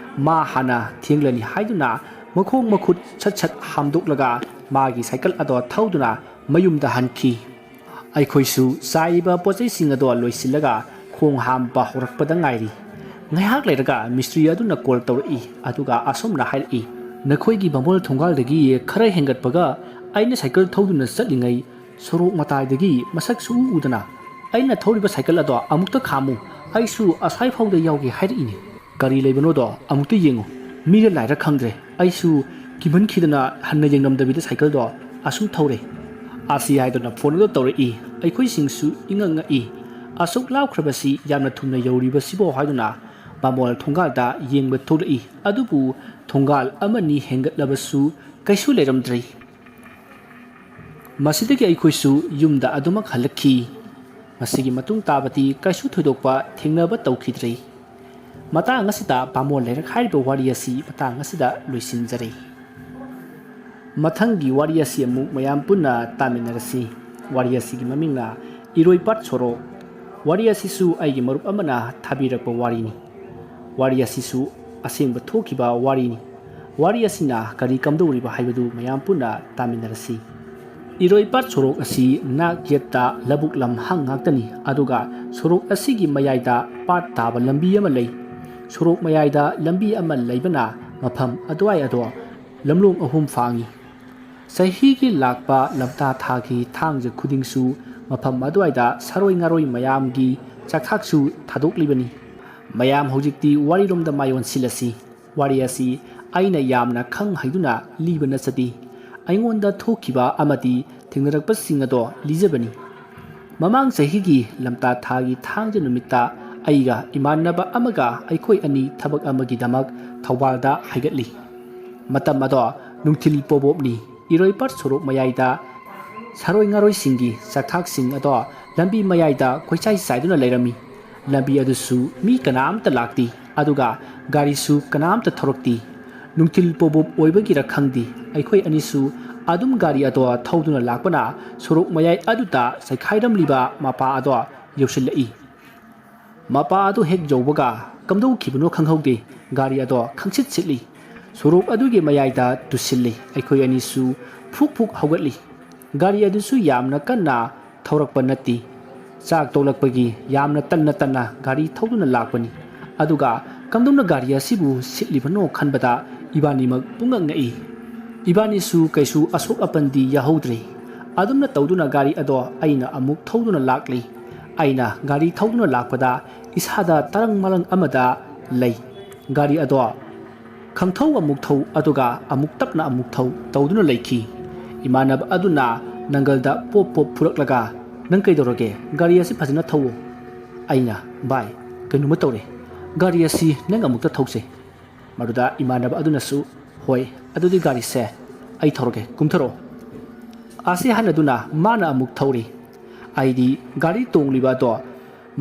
ꯃꯥ ꯍꯥꯟꯅ ꯊꯦꯡꯂꯅꯤ ꯍꯥꯏꯗꯨꯅ ꯃꯈꯣꯡ ꯃꯈꯨꯠ ꯁꯠ ꯁꯠ ꯍꯥꯝꯗꯣꯛꯂꯒ ꯃꯥꯒꯤ ꯁꯥꯏꯀꯜ ꯑꯗꯣ ꯊꯧꯗꯨꯅ ꯃꯌꯨꯝꯗ ꯍꯟꯈꯤ꯫ ꯑꯩꯈꯣꯏꯁꯨ ꯆꯥꯏꯔꯤꯕ ꯄꯣꯠꯆꯩꯁꯤꯡ ꯑꯗꯣ ꯂꯣꯏꯁꯤꯜꯂꯒ ꯈꯣꯡ ꯍꯥꯝꯕ ꯍꯧꯔꯛꯄꯗ ꯉꯥꯏꯔꯤ꯫ ꯉꯥꯏꯍꯥꯛ ꯂꯩꯔꯒ ꯃꯤꯁꯇ꯭ꯔꯤ ꯑꯗꯨꯅ ꯀꯣꯜ ꯇꯧꯔꯛꯏ, ꯑꯗꯨꯒ ꯑꯁꯨꯝꯅ ꯍꯥꯏꯔꯛꯏ, "ꯅꯈꯣꯏꯒꯤ ꯕꯥꯃꯣꯟ ꯊꯣꯡꯒꯥꯜꯗꯒꯤ ꯈꯔ ꯍꯦꯟꯒꯠꯄꯒ ꯑꯩꯅ ꯁꯥꯏꯀꯜ ꯊꯧꯗꯨꯅ ꯆꯠꯂꯤꯉꯩ ꯁꯣꯔꯣꯛ ꯃꯇꯥꯏꯗꯒꯤ ꯃꯁꯛ ꯁꯨꯛꯎ ꯎꯗꯅ ꯑꯩꯅ ꯊꯧꯔꯤꯕ ꯁꯥꯏꯀꯜ ꯑꯗꯣ ꯑꯃꯨꯛꯇ ꯈꯥꯝꯃꯨ, ꯑꯩꯁꯨ ꯑꯁ꯭ꯋꯥꯏ ꯐꯥꯎꯗ ꯌꯥꯎꯒꯦ" ꯍꯥꯏꯔꯛꯏꯅꯦ꯫ ꯀꯔꯤ ꯂꯩꯕꯅꯣꯗꯣ ꯑꯃꯨꯛꯇ ꯌꯦꯡꯉꯨ, ꯃꯤꯔ ꯂꯥꯏꯔ ꯈꯪꯗ꯭ꯔꯦ꯫ ꯑꯩꯁꯨ ꯀꯤꯃꯟꯈꯤꯗꯅ ꯍꯟꯅ ꯌꯦꯡꯂꯝꯗꯕꯤꯗ ꯁꯥꯏꯀꯜꯗꯣ ꯑꯁꯨꯝ ꯊꯧꯔꯦ꯫ ꯑꯁꯤ ꯍꯥꯏꯗꯨꯅ ꯐꯣꯟ ꯑꯗꯣ ꯇꯧꯔꯛꯏ꯫ ꯑꯩꯈꯣꯏꯁꯤꯡꯁꯨ ꯏꯉꯛ ꯉꯛꯏ꯫ ꯑꯁꯨꯛ ꯂꯥꯎꯈ꯭ꯔꯕꯁꯤ ꯌꯥꯝꯅ ꯊꯨꯅ ꯌꯧꯔꯤꯕꯁꯤꯕꯣ ꯍꯥꯏꯗꯨꯅ ꯕꯥꯃꯣꯟ ꯊꯣꯡꯒꯥꯜꯗ ꯌꯦꯡꯕ ꯊꯣꯛꯂꯛꯏ꯫ ꯑꯗꯨꯕꯨ ꯊꯣꯡꯒꯥꯜ ꯑꯃꯅꯤ ꯍꯦꯟꯒꯠꯂꯕꯁꯨ ꯀꯩꯁꯨ ꯂꯩꯔꯝꯗ꯭ꯔꯦ꯫ ꯃꯁꯤꯗꯒꯤ ꯑꯩꯈꯣꯏꯁꯨ ꯌꯨꯝꯗ ꯑꯗꯨꯃꯛ ꯍꯜꯂꯛꯈꯤ꯫ ꯃꯁꯤꯒꯤ ꯃꯇꯨꯡ ꯇꯥꯕꯗꯤ ꯀꯩꯁꯨ ꯊꯣꯏꯗꯣꯛꯄ ꯊꯦꯡꯅꯕ ꯇꯧꯈꯤꯗ꯭ꯔꯦ꯫ ꯃꯇꯥꯡ ꯑꯁꯤꯗ ꯕꯥꯃꯣꯟ ꯂꯩꯔꯛ ꯍꯥꯏꯔꯤꯕ ꯋꯥꯔꯤ ꯑꯁꯤ ꯃꯇꯥꯡ ꯑꯁꯤꯗ ꯂꯣꯏꯁꯤꯟꯖꯔꯦ꯫ ꯃꯊꯪꯒꯤ ꯋꯥꯔꯤ ꯑꯁꯤ ꯑꯃꯨꯛ ꯃꯌꯥꯝ ꯄꯨꯟꯅ ꯇꯥꯃꯤꯟꯅꯔꯁꯤ꯫ ꯋꯥꯔꯤ ꯑꯁꯤꯒꯤ ꯃꯃꯤꯡꯅ ꯏꯔꯣꯏꯄꯥꯠ ꯁꯣꯔꯣꯛ꯫ ꯋꯥꯔꯤ ꯑꯁꯤꯁꯨ ꯑꯩꯒꯤ ꯃꯔꯨꯞ ꯑꯃꯅ ꯊꯥꯕꯤꯔꯛꯄ ꯋꯥꯔꯤꯅꯤ꯫ ꯋꯥꯔꯤ ꯑꯁꯤꯁꯨ ꯑꯁꯦꯡꯕ ꯊꯣꯛꯈꯤꯕ ꯋꯥꯔꯤꯅꯤ꯫ ꯋꯥꯔꯤ ꯑꯁꯤꯅ ꯀꯔꯤ ꯀꯝꯗꯧꯔꯤꯕ ꯍꯥꯏꯕꯗꯨ ꯃꯌꯥꯝ ꯄꯨꯟꯅ ꯇꯥꯃꯤꯟꯅꯔꯁꯤ꯫ ꯏꯔꯣꯏꯄꯥꯠ ꯁꯣꯔꯣꯛ ꯑꯁꯤ ꯅꯥꯛ ꯌꯦꯠꯇ ꯂꯧꯕꯨꯛ ꯂꯝꯍꯥꯡ ꯉꯥꯛꯇꯅꯤ, ꯑꯗꯨꯒ ꯁꯣꯔꯣꯛ ꯑꯁꯤꯒꯤ ꯃꯌꯥꯏꯗ ꯄꯥꯠ ꯇꯥꯕ ꯂꯝꯕꯤ ꯑꯃ ꯂꯩ꯫ ꯁꯣꯔꯣꯛ ꯃꯌꯥꯏꯗ ꯂꯝꯕꯤ ꯑꯃ ꯂꯩꯕꯅ ꯃꯐꯝ ꯑꯗꯨꯋꯥꯏ ꯑꯗꯣ ꯂꯝꯂꯣꯡ ꯑꯍꯨꯝ ꯐꯥꯡꯉꯤ꯫ ꯆꯍꯤꯒꯤ ꯂꯥꯛꯄ ꯂꯝꯇꯥ ꯊꯥꯒꯤ ꯊꯥꯡꯖ ꯈꯨꯗꯤꯡꯁꯨ ꯃꯐꯝ ꯑꯗꯨꯋꯥꯏꯗ ꯁꯥꯔꯣꯏ ꯉꯥꯔꯣꯏ ꯃꯌꯥꯝꯒꯤ ꯆꯥꯛꯊꯥꯛꯁꯨ ꯊꯥꯗꯣꯛꯂꯤꯕꯅꯤ꯫ ꯃꯌꯥꯝ ꯍꯧꯖꯤꯛꯇꯤ ꯋꯥꯔꯤꯔꯣꯝꯗ ꯃꯥꯏ ꯑꯣꯟꯁꯤꯜꯂꯁꯤ꯫ ꯋꯥꯔꯤ ꯑꯁꯤ ꯑꯩꯅ ꯌꯥꯝꯅ ꯈꯪ ꯍꯩꯗꯨꯅ ꯂꯤꯕ ꯅꯠꯆꯗꯦ꯫ ꯑꯩꯉꯣꯟꯗ ꯊꯣꯛꯈꯤꯕ ꯑꯃꯗꯤ ꯊꯦꯡꯅꯔꯛꯄꯁꯤꯡ ꯑꯗꯣ ꯂꯤꯖꯕꯅꯤ꯫ ꯃꯃꯥꯡ ꯆꯍꯤꯒꯤ ꯂꯝꯇꯥ ꯊꯥꯒꯤ ꯊꯥꯡꯖ ꯅꯨꯃꯤꯠꯇ ꯑꯩꯒ ꯏꯃꯥꯟꯅꯕ ꯑꯃꯒ ꯑꯩꯈꯣꯏ ꯑꯅꯤ ꯊꯕꯛ ꯑꯃꯒꯤꯗꯃꯛ ꯊꯧꯕꯥꯜꯗ ꯍꯥꯏꯒꯠꯂꯤ꯫ ꯃꯇꯝ ꯑꯗꯣ ꯅꯨꯡꯊꯤꯜ ꯄꯣꯕꯣꯞꯅꯤ꯫ ꯏꯔꯣꯏꯄꯥꯠ ꯁꯣꯔꯣꯛ ꯃꯌꯥꯏꯗ ꯁꯥꯔꯣꯏ ꯉꯥꯔꯣꯏꯁꯤꯡꯒꯤ ꯆꯥꯛꯊꯥꯛꯁꯤꯡ ꯑꯗꯣ ꯂꯝꯕꯤ ꯃꯌꯥꯏꯗ ꯀꯣꯏꯆꯥꯏ ꯆꯥꯏꯗꯨꯅ ꯂꯩꯔꯝꯃꯤ꯫ ꯂꯝꯕꯤ ꯑꯗꯨꯁꯨ ꯃꯤ ꯀꯅꯥꯝꯇ ꯂꯥꯛꯇꯦ, ꯑꯗꯨꯒ ꯒꯥꯔꯤꯁꯨ ꯀꯅꯥꯝꯇ ꯊꯧꯔꯛꯇꯦ꯫ ꯅꯨꯡꯊꯤꯜ ꯄꯣꯕꯣꯞ ꯑꯣꯏꯕꯒꯤꯔ ꯈꯪꯗꯦ, ꯑꯩꯈꯣꯏ ꯑꯅꯤꯁꯨ ꯑꯗꯨꯝ ꯒꯥꯔꯤ ꯑꯗꯣ ꯊꯧꯗꯨꯅ ꯂꯥꯛꯄꯅ ꯁꯣꯔꯣꯛ ꯃꯌꯥꯏ ꯑꯗꯨꯗ ꯆꯩꯈꯥꯏꯔꯝꯂꯤꯕ ꯃꯄꯥ ꯑꯗꯣ ꯌꯧꯁꯤꯜꯂꯛꯏ꯫ ꯃꯄꯥ ꯑꯗꯨ ꯍꯦꯛ ꯌꯧꯕꯒ ꯀꯝꯗꯧꯈꯤꯕꯅꯣ ꯈꯪꯍꯧꯗꯦ, ꯒꯥꯔꯤ ꯑꯗꯣ ꯈꯪꯁꯤꯠ ꯁꯤꯠꯂꯤ꯫ ꯁꯣꯔꯣꯛ ꯑꯗꯨꯒꯤ ꯃꯌꯥꯏꯗ ꯇꯨꯁꯤꯜꯂꯤ꯫ ꯑꯩꯈꯣꯏ ꯑꯅꯤꯁꯨ ꯐꯨꯛ ꯐꯨꯛ ꯍꯧꯒꯠꯂꯤ꯫ ꯒꯥꯔꯤ ꯑꯗꯨꯁꯨ ꯌꯥꯝꯅ ꯀꯟꯅ ꯊꯧꯔꯛꯄ ꯅꯠꯇꯦ꯫ ꯆꯥꯛ ꯇꯣꯛꯂꯛꯄꯒꯤ ꯌꯥꯝꯅ ꯇꯟꯅ ꯇꯟꯅ ꯒꯥꯔꯤ ꯊꯧꯗꯨꯅ ꯂꯥꯛꯄꯅꯤ꯫ ꯑꯗꯨꯒ ꯀꯝꯗꯧꯅ ꯒꯥꯔꯤ ꯑꯁꯤꯕꯨ ꯁꯤꯠꯂꯤꯕꯅꯣ ꯈꯟꯕꯗ ꯏꯕꯥꯅꯤꯃꯛ ꯄꯨꯡꯉꯛ ꯉꯛꯏ꯫ ꯏꯕꯥꯅꯤꯁꯨ ꯀꯩꯁꯨ ꯑꯁꯣꯛ ꯑꯄꯟꯗꯤ ꯌꯥꯍꯧꯗ꯭ꯔꯦ꯫ ꯑꯗꯨꯝꯅ ꯇꯧꯗꯨꯅ ꯒꯥꯔꯤ ꯑꯗꯣ ꯑꯩꯅ ꯑꯃꯨꯛ ꯊꯧꯗꯨꯅ ꯂꯥꯛꯂꯤ꯫ ꯑꯩꯅ ꯒꯥꯔꯤ ꯊꯧꯗꯨꯅ ꯂꯥꯛꯄꯗ ꯏꯁꯥꯗ ꯇꯔꯪ ꯃꯔꯪ ꯑꯃꯗ ꯂꯩ꯫ ꯒꯥꯔꯤ ꯑꯗꯣ ꯈꯪꯊꯧ ꯑꯃꯨꯛ ꯊꯧ, ꯑꯗꯨꯒ ꯑꯃꯨꯛ ꯇꯞꯅ ꯑꯃꯨꯛ ꯊꯧ ꯇꯧꯗꯨꯅ ꯂꯩꯈꯤ꯫ ꯏꯃꯥꯟꯅꯕ ꯑꯗꯨꯅ ꯅꯪꯒꯜꯗ ꯄꯣꯞ ꯄꯣꯞ ꯐꯨꯔꯛꯂꯒ, "ꯅꯪ ꯀꯩꯗꯧꯔꯒꯦ? ꯒꯥꯔꯤ ꯑꯁꯤ ꯐꯖꯅ ꯊꯧꯋꯣ꯫" ꯑꯩꯅ, "ꯚꯥꯏ, ꯀꯩꯅꯣꯝꯃ ꯇꯧꯔꯦ꯫ ꯒꯥꯔꯤ ꯑꯁꯤ ꯅꯪ ꯑꯃꯨꯛꯇ ꯊꯧꯁꯦ꯫" ꯃꯗꯨꯗ ꯏꯃꯥꯟꯅꯕ ꯑꯗꯨꯅꯁꯨ, "ꯍꯣꯏ, ꯑꯗꯨꯗꯤ ꯒꯥꯔꯤꯁꯦ ꯑꯩ ꯊꯧꯔꯒꯦ, ꯀꯨꯝꯊꯔꯛꯑꯣ꯫" ꯑꯁꯤ ꯍꯥꯏꯅꯗꯨꯅ ꯃꯥꯅ ꯑꯃꯨꯛ ꯊꯧꯔꯤ꯫ ꯑꯩꯗꯤ ꯒꯥꯔꯤ ꯇꯣꯡꯂꯤꯕ ꯑꯗꯣ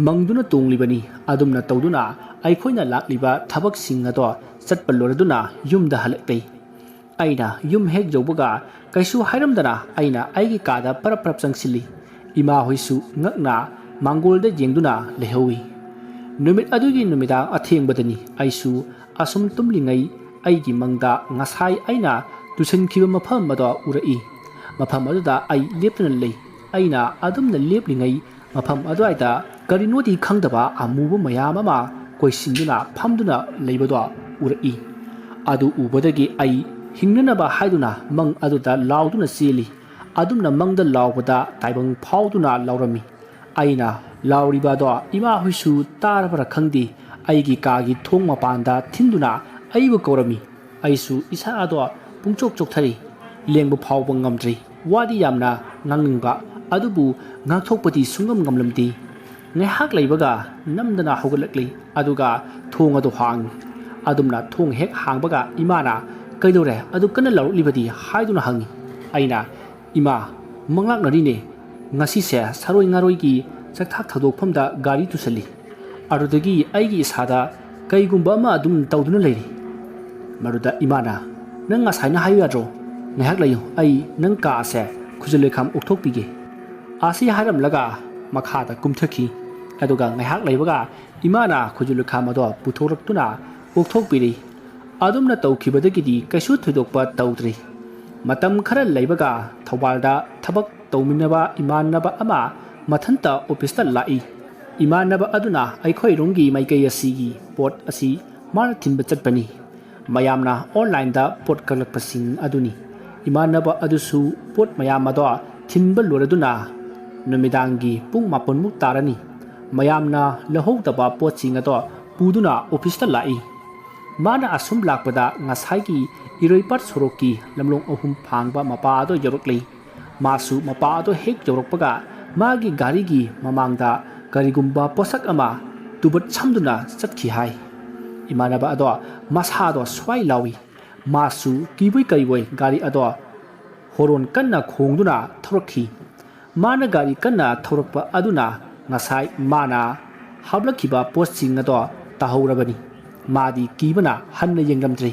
ꯃꯪꯗꯨꯅ ꯇꯣꯡꯂꯤꯕꯅꯤ꯫ ꯑꯗꯨꯝꯅ ꯇꯧꯗꯨꯅ ꯑꯩꯈꯣꯏꯅ ꯂꯥꯛꯂꯤꯕ ꯊꯕꯛꯁꯤꯡ ꯑꯗꯣ ꯆꯠꯄ ꯂꯣꯏꯔꯗꯨꯅ ꯌꯨꯝꯗ ꯍꯜꯂꯛꯂꯤ꯫ ꯑꯩꯅ ꯌꯨꯝ ꯍꯦꯛ ꯌꯧꯕꯒ ꯀꯩꯁꯨ ꯍꯥꯏꯔꯝꯗꯅ ꯑꯩꯅ ꯑꯩꯒꯤ ꯀꯥꯗ ꯄꯔꯞ ꯄꯔꯞ ꯆꯪꯁꯤꯜꯂꯤ꯫ ꯏꯃꯥ ꯍꯣꯏꯁꯨ ꯉꯛꯅ ꯃꯥꯡꯒꯣꯜꯗ ꯌꯦꯡꯗꯨꯅ ꯂꯩꯍꯧꯏ꯫ ꯅꯨꯃꯤꯠ ꯑꯗꯨꯒꯤ ꯅꯨꯃꯤꯗꯥꯡ ꯑꯊꯦꯡꯕꯗꯅꯤ꯫ ꯑꯩꯁꯨ ꯑꯁꯨꯝ ꯇꯨꯝꯂꯤꯉꯩ ꯑꯩꯒꯤ ꯃꯪꯗ ꯉꯁꯥꯏ ꯑꯩꯅ ꯇꯨꯁꯤꯟꯈꯤꯕ ꯃꯐꯝ ꯑꯗꯣ ꯎꯔꯛꯏ꯫ ꯃꯐꯝ ꯑꯗꯨꯗ ꯑꯩ ꯂꯦꯞꯇꯨꯅ ꯂꯩ꯫ ꯑꯩꯅ ꯑꯗꯨꯝꯅ ꯂꯦꯞꯂꯤꯉꯩ ꯃꯐꯝ ꯑꯗꯨꯋꯥꯏꯗ ꯀꯔꯤꯅꯣꯗꯤ ꯈꯪꯗꯕ ꯑꯃꯨꯕ ꯃꯌꯥꯝ ꯑꯃ ꯀꯣꯏꯁꯤꯟꯗꯨꯅ ꯐꯝꯗꯨꯅ ꯂꯩꯕꯗꯣ ꯎꯔꯛꯏ꯫ ꯑꯗꯨ ꯎꯕꯗꯒꯤ ꯑꯩ ꯍꯤꯡꯅꯅꯕ ꯍꯥꯏꯗꯨꯅ ꯃꯪ ꯑꯗꯨꯗ ꯂꯥꯎꯗꯨꯅ ꯆꯦꯜꯂꯤ꯫ ꯑꯗꯨꯝꯅ ꯃꯪꯗ ꯂꯥꯎꯕꯗ ꯇꯥꯏꯕꯪ ꯐꯥꯎꯗꯨꯅ ꯂꯥꯎꯔꯝꯃꯤ꯫ ꯑꯩꯅ ꯂꯥꯎꯔꯤꯕ ꯑꯗꯣ ꯏꯃꯥꯍꯣꯏꯁꯨ ꯇꯥꯔꯕ꯭ꯔꯥ ꯈꯪꯗꯦ, ꯑꯩꯒꯤ ꯀꯥꯒꯤ ꯊꯣꯡ ꯃꯄꯥꯟꯗ ꯊꯤꯟꯗꯨꯅ ꯑꯩꯕꯨ ꯀꯧꯔꯝꯃꯤ꯫ ꯑꯩꯁꯨ ꯏꯁꯥ ꯑꯗꯣ ꯄꯨꯡꯆꯣꯛ ꯆꯣꯛꯊꯔꯤ, ꯂꯦꯡꯕ ꯐꯥꯎꯕ ꯉꯝꯗ꯭ꯔꯤ꯫ ꯋꯥꯗꯤ ꯌꯥꯝꯅ ꯉꯥꯡꯅꯤꯡꯕ, ꯑꯗꯨꯕꯨ ꯉꯥꯛꯊꯣꯛꯄꯗꯤ ꯁꯨꯡꯉꯝ ꯉꯝꯂꯝꯗꯦ꯫ ꯉꯥꯏꯍꯥꯛ ꯂꯩꯕꯒ ꯅꯝꯗꯅ ꯍꯧꯒꯠꯂꯛꯂꯤ, ꯑꯗꯨꯒ ꯊꯣꯡ ꯑꯗꯨ ꯍꯥꯡꯉꯤ꯫ ꯑꯗꯨꯝꯅ ꯊꯣꯡ ꯍꯦꯛ ꯍꯥꯡꯕꯒ ꯏꯃꯥꯅ, "ꯀꯩꯗꯧꯔꯦ? ꯑꯗꯨ ꯀꯟꯅ ꯂꯥꯎꯔꯛꯂꯤꯕꯗꯤ?" ꯍꯥꯏꯗꯨꯅ ꯍꯪꯉꯤ꯫ ꯑꯩꯅ, "ꯏꯃꯥ, ꯃꯪꯂꯥꯛꯅꯔꯤꯅꯦ꯫ ꯉꯁꯤꯁꯦ ꯁꯔꯣꯏ ꯉꯥꯔꯣꯏꯒꯤ ꯆꯥꯛꯊꯥꯛ ꯊꯧꯗꯣꯛꯐꯝꯗ ꯒꯥꯔꯤ ꯇꯨꯁꯜꯂꯤ꯫ ꯑꯗꯨꯗꯒꯤ ꯑꯩꯒꯤ ꯏꯁꯥꯗ ꯀꯩꯒꯨꯝꯕ ꯑꯃ ꯑꯗꯨꯝ ꯇꯧꯗꯨꯅ ꯂꯩꯔꯤ꯫ ꯃꯗꯨꯗ ꯏꯃꯥꯅ, "ꯅꯪ ꯉꯁꯥꯏꯅ ꯍꯥꯏꯌꯨ ꯌꯥꯗ꯭ꯔꯣ? ꯉꯥꯏꯍꯥꯛ ꯂꯩꯌꯨ, ꯑꯩ ꯅꯪ ꯀꯥ ꯑꯁꯦ ꯈꯨꯖꯨ ꯂꯩꯈꯥꯝ ꯑꯣꯛꯊꯣꯛꯄꯤꯒꯦ"꯫ ꯑꯁꯤ ꯍꯥꯏꯔꯝꯂꯒ ꯃꯈꯥꯗ ꯀꯨꯝꯊꯈꯤ꯫ ꯑꯗꯨꯒ ꯉꯥꯏꯍꯥꯛ ꯂꯩꯕꯒ ꯏꯃꯥꯅ ꯈꯨꯖꯨ ꯂꯩꯈꯥꯝ ꯑꯗꯣ ꯄꯨꯊꯣꯔꯛꯇꯨꯅ ꯑꯣꯛꯊꯣꯛꯄꯤꯔꯤ꯫ ꯑꯗꯨꯝꯅ ꯇꯧꯈꯤꯕꯗꯒꯤꯗꯤ ꯀꯩꯁꯨ ꯊꯣꯏꯗꯣꯛꯄ ꯇꯧꯗ꯭ꯔꯤ꯫ ꯃꯇꯝ ꯈꯔ ꯂꯩꯕꯒ ꯊꯧꯕꯥꯜꯗ ꯊꯕꯛ ꯇꯧꯃꯤꯟꯅꯕ ꯏꯃꯥꯟꯅꯕ ꯑꯃ ꯃꯊꯟꯇ ꯑꯣꯐꯤꯁꯇ ꯂꯥꯛꯏ꯫ ꯏꯃꯥꯟꯅꯕ ꯑꯗꯨꯅ ꯑꯩꯈꯣꯏꯔꯣꯝꯒꯤ ꯃꯥꯏꯀꯩ ꯑꯁꯤꯒꯤ ꯄꯣꯠ ꯑꯁꯤ ꯃꯥꯅ ꯊꯤꯟꯕ ꯆꯠꯄꯅꯤ꯫ ꯃꯌꯥꯝꯅ ꯑꯣꯟꯂꯥꯏꯟꯗ ꯄꯣꯠ ꯀꯛꯂꯛꯄꯁꯤꯡ ꯑꯗꯨꯅꯤ꯫ ꯏꯃꯥꯟꯅꯕ ꯑꯗꯨꯁꯨ ꯄꯣꯠ ꯃꯌꯥꯝ ꯑꯗꯣ ꯊꯤꯟꯕ ꯂꯣꯏꯔꯗꯨꯅ ꯅꯨꯃꯤꯗꯥꯡꯒꯤ ꯄꯨꯡ ꯃꯥꯄꯟꯃꯨꯛ ꯇꯥꯔꯅꯤ꯫ ꯃꯌꯥꯝꯅ ꯂꯧꯍꯧꯗꯕ ꯄꯣꯠꯁꯤꯡ ꯑꯗꯣ ꯄꯨꯗꯨꯅ ꯑꯣꯐꯤꯁꯇ ꯂꯥꯛꯏ꯫ ꯃꯥꯅ ꯑꯁꯨꯝ ꯂꯥꯛꯄꯗ ꯉꯁꯥꯏꯒꯤ ꯏꯔꯣꯏꯄꯥꯠ ꯁꯣꯔꯣꯛꯀꯤ ꯂꯝꯂꯣꯡ ꯑꯍꯨꯝ ꯐꯥꯡꯕ ꯃꯄꯥ ꯑꯗꯣ ꯌꯧꯔꯛꯂꯤ꯫ ꯃꯥꯁꯨ ꯃꯄꯥ ꯑꯗꯣ ꯍꯦꯛ ꯌꯧꯔꯛꯄꯒ ꯃꯥꯒꯤ ꯒꯥꯔꯤꯒꯤ ꯃꯃꯥꯡꯗ ꯀꯔꯤꯒꯨꯝꯕ ꯄꯣꯠꯁꯛ ꯑꯃ ꯇꯨꯕꯠ ꯁꯝꯗꯨꯅ ꯆꯠꯈꯤ ꯍꯥꯏ꯫ ꯏꯃꯥꯟꯅꯕ ꯑꯗꯣ ꯃꯁꯥꯗꯣ ꯁ꯭ꯋꯥꯏ ꯂꯥꯎꯏ꯫ ꯃꯥꯁꯨ ꯀꯤꯕꯣꯏ ꯀꯔꯤꯕꯣꯏ ꯒꯥꯔꯤ ꯑꯗꯣ ꯍꯣꯔꯣꯟ ꯀꯟꯅ ꯈꯣꯡꯗꯨꯅ ꯊꯧꯔꯛꯈꯤ꯫ ꯃꯥꯅ ꯒꯥꯔꯤ ꯀꯟꯅ ꯊꯧꯔꯛꯄ ꯑꯗꯨꯅ ꯉꯁꯥꯏ ꯃꯥꯅ ꯍꯥꯞꯂꯛꯈꯤꯕ ꯄꯣꯠꯁꯤꯡ ꯑꯗꯣ ꯇꯥꯍꯧꯔꯕꯅꯤ꯫ ꯃꯥꯗꯤ ꯀꯤꯕꯅ ꯍꯟꯅ ꯌꯦꯡꯂꯝꯗ꯭ꯔꯦ꯫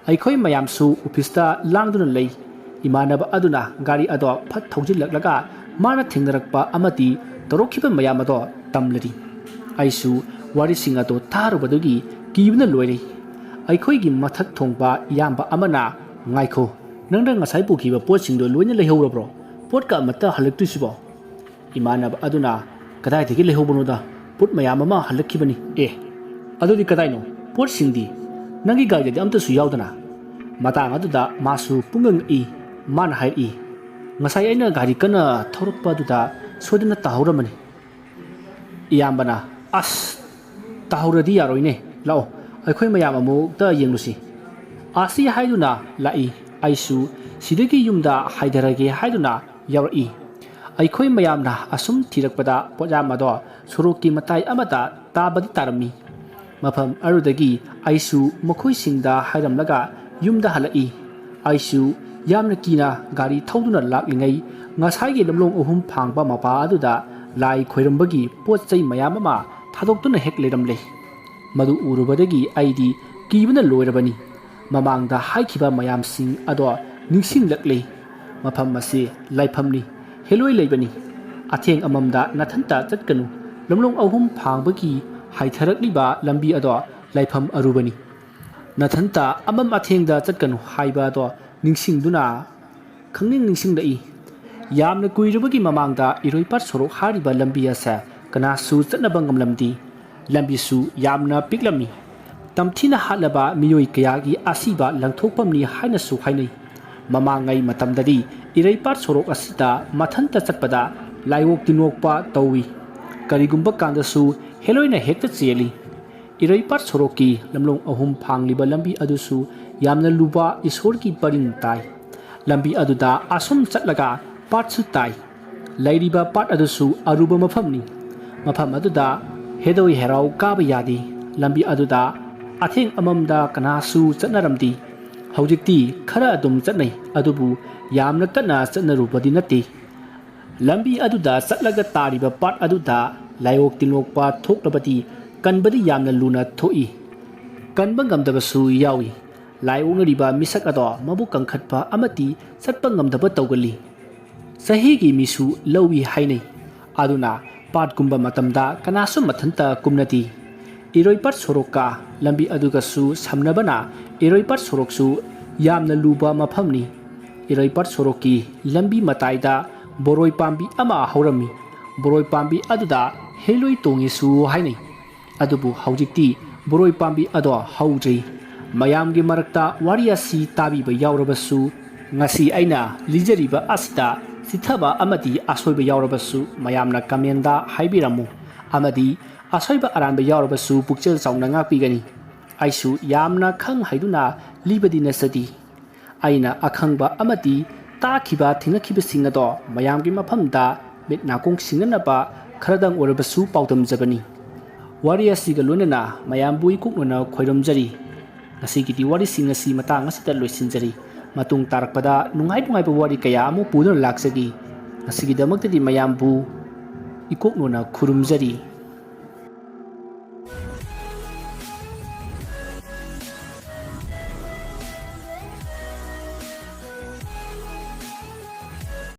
ꯑꯩꯈꯣꯏ ꯃꯌꯥꯝꯁꯨ ꯑꯣꯐꯤꯁꯇ ꯂꯥꯡꯗꯨꯅ ꯂꯩ꯫ ꯏꯃꯥꯟꯅꯕ ꯑꯗꯨꯅ ꯒꯥꯔꯤ ꯑꯗꯣ ꯐꯠ ꯊꯧꯖꯤꯜꯂꯛꯂꯒ ꯃꯥꯅ ꯊꯦꯡꯅꯔꯛꯄ ꯑꯃꯗꯤ ꯇꯧꯔꯛꯈꯤꯕ ꯃꯌꯥꯝ ꯑꯗꯣ ꯇꯝꯂꯔꯤ꯫ ꯑꯩꯁꯨ ꯋꯥꯔꯤꯁꯤꯡ ꯑꯗꯣ ꯇꯥꯔꯨꯕꯗꯒꯤ ꯀꯤꯕꯅ ꯂꯣꯏꯔꯦ꯫ ꯑꯩꯈꯣꯏꯒꯤ ꯃꯊꯛ ꯊꯣꯡꯕ ꯏꯌꯥꯝꯕ ꯑꯃꯅ, "ꯉꯥꯏꯈꯣ, ꯅꯪꯅ ꯉꯁꯥꯏ ꯄꯨꯈꯤꯕ ꯄꯣꯠꯁꯤꯡꯗꯣ ꯂꯣꯏꯅ ꯂꯩꯍꯧꯔꯕ꯭ꯔꯣ? ꯄꯣꯠꯀ ꯑꯃꯠꯇ ꯍꯜꯂꯛꯇ꯭ꯔꯤꯁꯤꯕꯣ?" ꯏꯃꯥꯟꯅꯕ ꯑꯗꯨꯅ, "ꯀꯗꯥꯏꯗꯒꯤ ꯂꯩꯍꯧꯕꯅꯣꯗ? ꯄꯣꯠ ꯃꯌꯥꯝ ꯑꯃ ꯍꯜꯂꯛꯈꯤꯕꯅꯤ꯫ ꯑꯦ, ꯑꯗꯨꯗꯤ ꯀꯗꯥꯏꯅꯣ? ꯄꯣꯠꯁꯤꯡꯗꯤ? ꯅꯪꯒꯤ ꯒꯥꯔꯤꯗꯗꯤ ꯑꯝꯇꯁꯨ ꯌꯥꯎꯗꯅ?" ꯃꯇꯥꯡ ꯑꯗꯨꯗ ꯃꯥꯁꯨ ꯄꯨꯡꯉꯛ ꯉꯛꯏ꯫ ꯃꯥꯅ ꯍꯥꯏꯔꯛꯏ, "ꯉꯁꯥꯏ ꯑꯩꯅ ꯒꯥꯔꯤ ꯀꯟꯅ ꯊꯧꯔꯛꯄ ꯑꯗꯨꯗ ꯁꯣꯏꯗꯅ ꯇꯥꯍꯧꯔꯝꯃꯅꯤ"꯫ ꯏꯌꯥꯝꯕꯅ, "ꯑꯁ, ꯇꯥꯍꯧꯔꯗꯤ ꯌꯥꯔꯣꯏꯅꯦ, ꯂꯥꯛꯑꯣ, ꯑꯩꯈꯣꯏ ꯃꯌꯥꯝ ꯑꯃꯨꯛꯇ ꯌꯦꯡꯂꯨꯁꯤ"꯫ ꯑꯁꯤ ꯍꯥꯏꯗꯨꯅ ꯂꯥꯛꯏ꯫ ꯑꯩꯁꯨ ꯁꯤꯗꯒꯤ ꯌꯨꯝꯗ ꯍꯥꯏꯊꯔꯒꯦ ꯍꯥꯏꯗꯨꯅ ꯌꯥꯎꯔꯛꯏ꯫ ꯑꯩꯈꯣꯏ ꯃꯌꯥꯝꯅ ꯑꯁꯨꯝ ꯊꯤꯔꯛꯄꯗ ꯄꯣꯠꯌꯥꯝ ꯑꯗꯣ ꯁꯣꯔꯣꯛꯀꯤ ꯃꯇꯥꯏ ꯑꯃꯗ ꯇꯥꯕꯗꯤ ꯇꯥꯔꯝꯃꯤ꯫ ꯃꯐꯝ ꯑꯗꯨꯗꯒꯤ ꯑꯩꯁꯨ ꯃꯈꯣꯏꯁꯤꯡꯗ ꯍꯥꯏꯔꯝꯂꯒ ꯌꯨꯝꯗ ꯍꯜꯂꯛꯏ꯫ ꯑꯩꯁꯨ ꯌꯥꯝꯅ ꯀꯤꯅ ꯒꯥꯔꯤ ꯊꯧꯗꯨꯅ ꯂꯥꯛꯂꯤꯉꯩ, ꯉꯁꯥꯏꯒꯤ ꯂꯝꯂꯣꯡ ꯑꯍꯨꯝ ꯐꯥꯡꯕ ꯃꯄꯥ ꯑꯗꯨꯗ ꯂꯥꯏ ꯈꯣꯏꯔꯝꯕꯒꯤ ꯄꯣꯠ ꯆꯩ ꯃꯌꯥꯝ ꯑꯃ ꯊꯥꯗꯣꯛꯇꯨꯅ ꯍꯦꯛ ꯂꯩꯔꯝꯂꯦ꯫ ꯃꯗꯨ ꯎꯔꯨꯕꯗꯒꯤ ꯑꯩꯗꯤ ꯀꯤꯕꯅ ꯂꯣꯏꯔꯕꯅꯤ꯫ ꯃꯃꯥꯡꯗ ꯍꯥꯏꯈꯤꯕ ꯃꯌꯥꯝꯁꯤꯡ ꯑꯗꯣ ꯅꯤꯡꯁꯤꯡꯂꯛꯂꯦ꯫ ꯃꯐꯝ ꯑꯁꯤ ꯂꯥꯏꯐꯝꯅꯤ, ꯍꯦꯂꯣꯏ ꯂꯩꯕꯅꯤ꯫ ꯑꯊꯦꯡ ꯑꯃꯝꯗ ꯅꯥꯊꯟꯇ ꯆꯠꯀꯅꯨ꯫ ꯂꯝꯂꯣꯡ ꯑꯍꯨꯝ ꯐꯥꯡꯕꯒꯤ ꯍꯥꯏꯊꯔꯛꯂꯤꯕ ꯂꯝꯕꯤ ꯑꯗꯣ ꯂꯥꯏꯐꯝ ꯑꯔꯨꯕꯅꯤ꯫ ꯅꯥꯊꯟꯇ ꯑꯃꯝ ꯑꯊꯦꯡꯗ ꯆꯠꯀꯅꯨ ꯍꯥꯏꯕ ꯑꯗꯣ ꯅꯤꯡꯁꯤꯡꯗꯨꯅ ꯈꯪꯅꯤꯡ ꯅꯤꯡꯁꯤꯡꯂꯛꯏ꯫ ꯌꯥꯝꯅ ꯀꯨꯏꯔꯕꯒꯤ ꯃꯃꯥꯡꯗ ꯏꯔꯣꯏꯄꯥꯠ ꯁꯣꯔꯣꯛ ꯍꯥꯏꯔꯤꯕ ꯂꯝꯕꯤ ꯑꯁꯦ ꯀꯅꯥꯁꯨ ꯆꯠꯅꯕ ꯉꯝꯂꯝꯗꯦ꯫ ꯂꯝꯕꯤꯁꯨ ꯌꯥꯝꯅ ꯄꯤꯛꯂꯝꯃꯤ꯫ ꯇꯝꯊꯤꯅ ꯍꯥꯠꯂꯕ ꯃꯤꯑꯣꯏ ꯀꯌꯥꯒꯤ ꯑꯁꯤꯕ ꯂꯪꯊꯣꯛꯐꯝꯅꯤ ꯍꯥꯏꯅꯁꯨ ꯍꯥꯏꯅꯩ꯫ ꯃꯃꯥꯡꯉꯩ ꯃꯇꯝꯗꯗꯤ ꯏꯔꯩꯄꯥꯠ ꯁꯣꯔꯣꯛ ꯑꯁꯤꯗ ꯃꯊꯟꯇ ꯆꯠꯄꯗ ꯂꯥꯏꯑꯣꯛ ꯇꯤꯟꯑꯣꯛꯄ ꯇꯧꯏ꯫ ꯀꯔꯤꯒꯨꯝꯕ ꯀꯥꯟꯗꯁꯨ ꯍꯦꯂꯣꯏꯅ ꯍꯦꯛꯇ ꯆꯦꯜꯂꯤ꯫ ꯏꯔꯩꯄꯥꯠ ꯁꯣꯔꯣꯛꯀꯤ ꯂꯝꯂꯣꯡ ꯑꯍꯨꯝ ꯐꯥꯡꯂꯤꯕ ꯂꯝꯕꯤ ꯑꯗꯨꯁꯨ ꯌꯥꯝꯅ ꯂꯨꯕ ꯏꯁꯣꯔꯒꯤ ꯄꯔꯤꯡ ꯇꯥꯏ꯫ ꯂꯝꯕꯤ ꯑꯗꯨꯗ ꯑꯁꯨꯝ ꯆꯠꯂꯒ ꯄꯥꯠꯁꯨ ꯇꯥꯏ꯫ ꯂꯩꯔꯤꯕ ꯄꯥꯠ ꯑꯗꯨꯁꯨ ꯑꯔꯨꯕ ꯃꯐꯝꯅꯤ꯫ ꯃꯐꯝ ꯑꯗꯨꯗ ꯍꯦꯗꯣꯏ ꯍꯦꯔꯥꯎ ꯀꯥꯕ ꯌꯥꯗꯦ꯫ ꯂꯝꯕꯤ ꯑꯗꯨꯗ ꯑꯊꯦꯡ ꯑꯃꯝꯗ ꯀꯅꯥꯁꯨ ꯆꯠꯅꯔꯝꯗꯦ꯫ ꯍꯧꯖꯤꯛꯇꯤ ꯈꯔ ꯑꯗꯨꯝ ꯆꯠꯅꯩ, ꯑꯗꯨꯕꯨ ꯌꯥꯝꯅ ꯀꯟꯅ ꯆꯠꯅꯔꯨꯕꯗꯤ ꯅꯠꯇꯦ꯫ ꯂꯝꯕꯤ ꯑꯗꯨꯗ ꯆꯠꯂꯒ ꯇꯥꯔꯤꯕ ꯄꯥꯠ ꯑꯗꯨꯗ ꯂꯥꯏꯑꯣꯛ ꯇꯤꯟꯂꯣꯛꯄ ꯊꯣꯛꯂꯕꯗꯤ ꯀꯟꯕꯗꯤ ꯌꯥꯝꯅ ꯂꯨꯅ ꯊꯣꯛꯏ꯫ ꯀꯟꯕ ꯉꯝꯗꯕꯁꯨ ꯌꯥꯎꯏ꯫ ꯂꯥꯏꯑꯣꯛꯅꯔꯤꯕ ꯃꯤꯁꯛ ꯑꯗꯣ ꯃꯕꯨꯛ ꯀꯟꯈꯠꯄ ꯑꯃꯗꯤ ꯆꯠꯄ ꯉꯝꯗꯕ ꯇꯧꯒꯜꯂꯤ꯫ ꯆꯍꯤꯒꯤ ꯃꯤꯁꯨ ꯂꯧꯏ ꯍꯥꯏꯅꯩ꯫ ꯑꯗꯨꯅ ꯄꯥꯠꯀꯨꯝꯕ ꯃꯇꯝꯗ ꯀꯅꯥꯁꯨ ꯃꯊꯟꯇ ꯀꯨꯝꯅꯗꯦ꯫ ꯏꯔꯣꯏꯄꯥꯠ ꯁꯣꯔꯣꯛꯀ ꯂꯝꯕꯤ ꯑꯗꯨꯒꯁꯨ ꯁꯝꯅꯕꯅ ꯏꯔꯣꯏꯄꯥꯠ ꯁꯣꯔꯣꯛꯁꯨ ꯌꯥꯝꯅ ꯂꯨꯕ ꯃꯐꯝꯅꯤ꯫ ꯏꯔꯣꯏꯄꯥꯠ ꯁꯣꯔꯣꯛꯀꯤ ꯂꯝꯕꯤ ꯃꯇꯥꯏꯗ ꯕꯣꯔꯣꯏ ꯄꯥꯝꯕꯤ ꯑꯃ ꯍꯧꯔꯝꯃꯤ꯫ ꯕꯣꯔꯣꯏ ꯄꯥꯝꯕꯤ ꯑꯗꯨꯗ ꯍꯦꯂꯣꯏ ꯇꯣꯡꯉꯤꯁꯨ ꯍꯥꯏꯅꯩ꯫ ꯑꯗꯨꯕꯨ ꯍꯧꯖꯤꯛꯇꯤ ꯕꯣꯔꯣꯏ ꯄꯥꯝꯕꯤ ꯑꯗꯣ ꯍꯧꯗ꯭ꯔꯦ꯫ ꯃꯌꯥꯝꯒꯤ ꯃꯔꯛꯇ ꯋꯥꯔꯤ ꯑꯁꯤ ꯇꯥꯕꯤꯕ ꯌꯥꯎꯔꯕꯁꯨ, ꯉꯁꯤ ꯑꯩꯅ ꯂꯤꯖꯔꯤꯕ ꯑꯁꯤꯗ ꯆꯤꯠꯊꯕ ꯑꯃꯗꯤ ꯑꯁꯣꯏꯕ ꯌꯥꯎꯔꯕꯁꯨ ꯃꯌꯥꯝꯅ comment ꯍꯥꯏꯕꯤꯔꯝꯃꯨ, ꯑꯃꯗꯤ ꯑꯁꯣꯏꯕ ꯑꯔꯥꯟꯕ ꯌꯥꯎꯔꯕꯁꯨ ꯄꯨꯛꯆꯦꯜ ꯆꯥꯎꯅ ꯉꯥꯛꯄꯤꯒꯅꯤ꯫ ꯑꯩꯁꯨ ꯌꯥꯝꯅ ꯈꯪ ꯍꯩꯗꯨꯅ ꯂꯤꯕꯗꯤ ꯅꯠꯆꯗꯦ꯫ ꯑꯩꯅ ꯑꯈꯪꯕ ꯑꯃꯗꯤ ꯇꯥꯈꯤꯕ ꯊꯦꯡꯅꯈꯤꯕꯁꯤꯡ ꯑꯗꯣ ꯃꯌꯥꯝꯒꯤ ꯃꯐꯝꯗ ꯃꯤꯠ ꯅꯥꯀꯣꯡ ꯁꯤꯡꯅꯅꯕ ꯈꯔꯗꯪ ꯑꯣꯏꯔꯕꯁꯨ ꯄꯥꯎꯗꯝꯖꯕꯅꯤ꯫ ꯋꯥꯔꯤ ꯑꯁꯤꯒ ꯂꯣꯏꯅꯅ ꯃꯌꯥꯝꯕꯨ ꯏꯀꯣꯛꯅꯅ ꯈꯣꯏꯔꯝꯖꯔꯤ꯫ ꯉꯁꯤꯒꯤꯗꯤ ꯋꯥꯔꯤꯁꯤꯡ ꯑꯁꯤ ꯃꯇꯥꯡ ꯑꯁꯤꯗ ꯂꯣꯏꯁꯤꯟꯖꯔꯤ꯫ ꯃꯇꯨꯡ ꯇꯥꯔꯛꯄꯗ ꯅꯨꯡꯉꯥꯏ ꯅꯨꯡꯉꯥꯏꯕ ꯋꯥꯔꯤ ꯀꯌꯥ ꯑꯃ ꯄꯨꯗꯨꯅ ꯂꯥꯛꯆꯒꯦ꯫ ꯉꯁꯤꯒꯤꯗꯃꯛꯇꯗꯤ ꯃꯌꯥꯝꯕꯨ ꯏꯀꯣꯛꯅꯅ ꯈꯨꯔꯨꯝꯖꯔꯤ꯫